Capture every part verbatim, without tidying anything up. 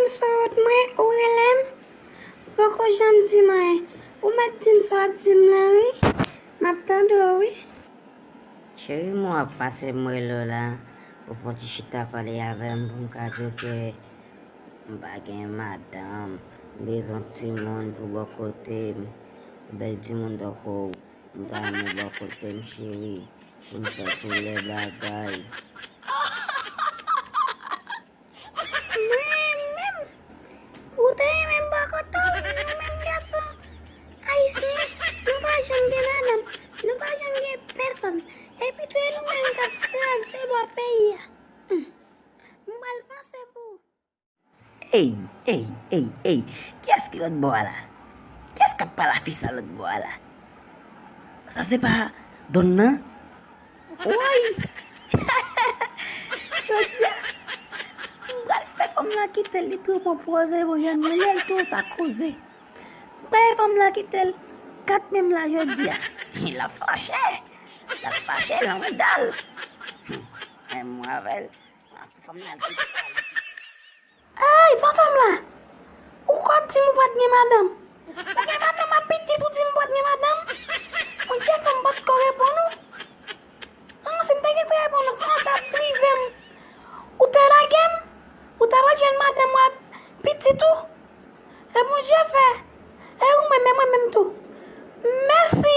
Sòt mwen, ou rele m? Ou poko janm di m anyen. Ou mèt di m sa w ap di m lan, wi. M ap tande w, wi. Cheri mwen, w ap pase m rele w la pou fè yon ti chita pale avè m, pou m ka di w ke m pa gen madanm, m bezwen timoun pou bò kote m. Bèl timoun tankou w, m ta renmen w bò kote m, cheri, pou n fè tout lè bagay. Mwen menm, ou te renmen m bò kote w, nou menm gason ayisyen, nou pa janm gen madanm, nou pa janm gen pèsòn. Epi tou, e nou menm k ap kraze bò peyi a. Hmm. M pral panse pou ou. Ey, ey, ey, ey, kiyès ki lòt bò a la? Kiyès k ap pale a fi sa lòt bò a la? Sa se pa Don nan? Woy! Jodi a, m pral fè fanm lan kite l, li tou pran pwòzè, bon, jan nou lè l tou ta koze. M pral fè fanm lan kite l kat menm la jodi a. L ap fache. L ap fache, l an dal. Menm mwen avè l. M ap fè fanm lan kite l. Ey, fanm lan! Ou ka di m ou pa t gen madanm. Ou gen madanm ak pitit, ou di m ou pa t gen madanm? Bondye fè m pa t ko reponn ou. An, si m te gen te reponn ou, kòman w t ap drive m? Ou te lage m? Ou ta pral jwenn madanm ou ak pitit ou? E Bondye fè. E ou menm, e mwen menm tou. Mèsi,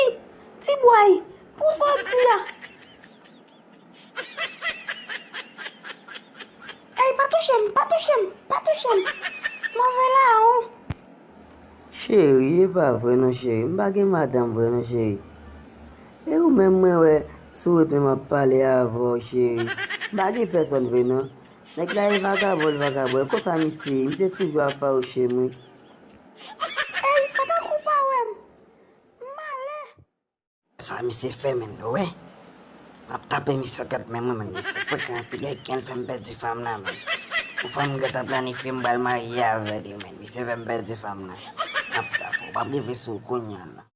ti bway, pou sa w di a. Ey, pa touche m, pa touche m, pa touche m. Move lawon. Cheri, e pa vre non, cheri. M pa gen madanm vre non, cheri. E ou menm mwen wè sou wout mwen m ap pale avè w, cheri. M pa gen pèsòn vre non. Nèg la e vagabon, l vagabon. E konsa misye ye, misye toujou ap fawouche m, wi. Ey, fè tankou w pa wè m. Malè. Sa misye fè, menn, ou wè? M ap tape misye kat, menn, mwen, menn, misye frekan anpil, e gen l fè m pèdi fanm nan, menn. Yon fanm m gentan planifye m pral marye avè li, menn, misye fè m pèdi fanm nan. M ap tape, ou p ap rive sou w kounye a la.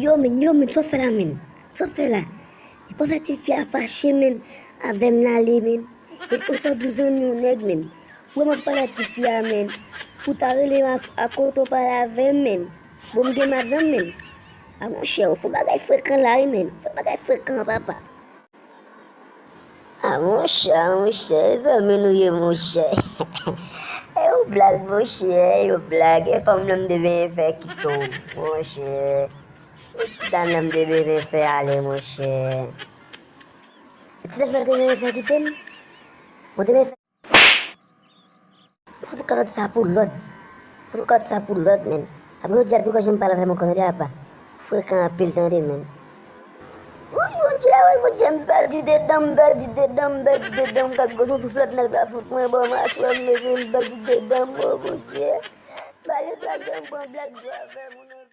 Yo, menn, yo, menn, sa w fè la, menn? Sa w fè la? E pa fè tifi a fache, menn, avè m nan ale, menn. E konsa w di w zanmi yon nèg, menn. Ou wè m ap pale ak tifi a, menn. Ou ta rele m a, a kote w pale avè m, menn. Bon, m gen madanm, menn. A monchè, ou fè bagay frekan la, wi, menn. Ou fè bagay frekan, papa. A monchè, a monchè, e zanmi nou ye, monchè. E yon blag, monchè, e yon blag. E fanm nan m te benyen fè kite w, monchè. E ti dam nan m te bezwen fè ale, monchè. E ti dam nan te benyen fè kite m. Mwen te benyen fè Fout ou kalòt sa pou lòd. Fout ou kalòt sa pou lòd, menn. Apre jodi a, pi kò janm pale avè m ankò, tande, apa. Frekan anpil, tande, menn. Woy, Bondye, woy, Bondye, m pèdi dedan, m pèdi dedan, m pèdi dedan, m gad gwo souflèt nèg la fout mwen bò machwè m, mezanmi, m pèdi dedan, o Bondye. Pale blag, m pran blag dlo avè moun.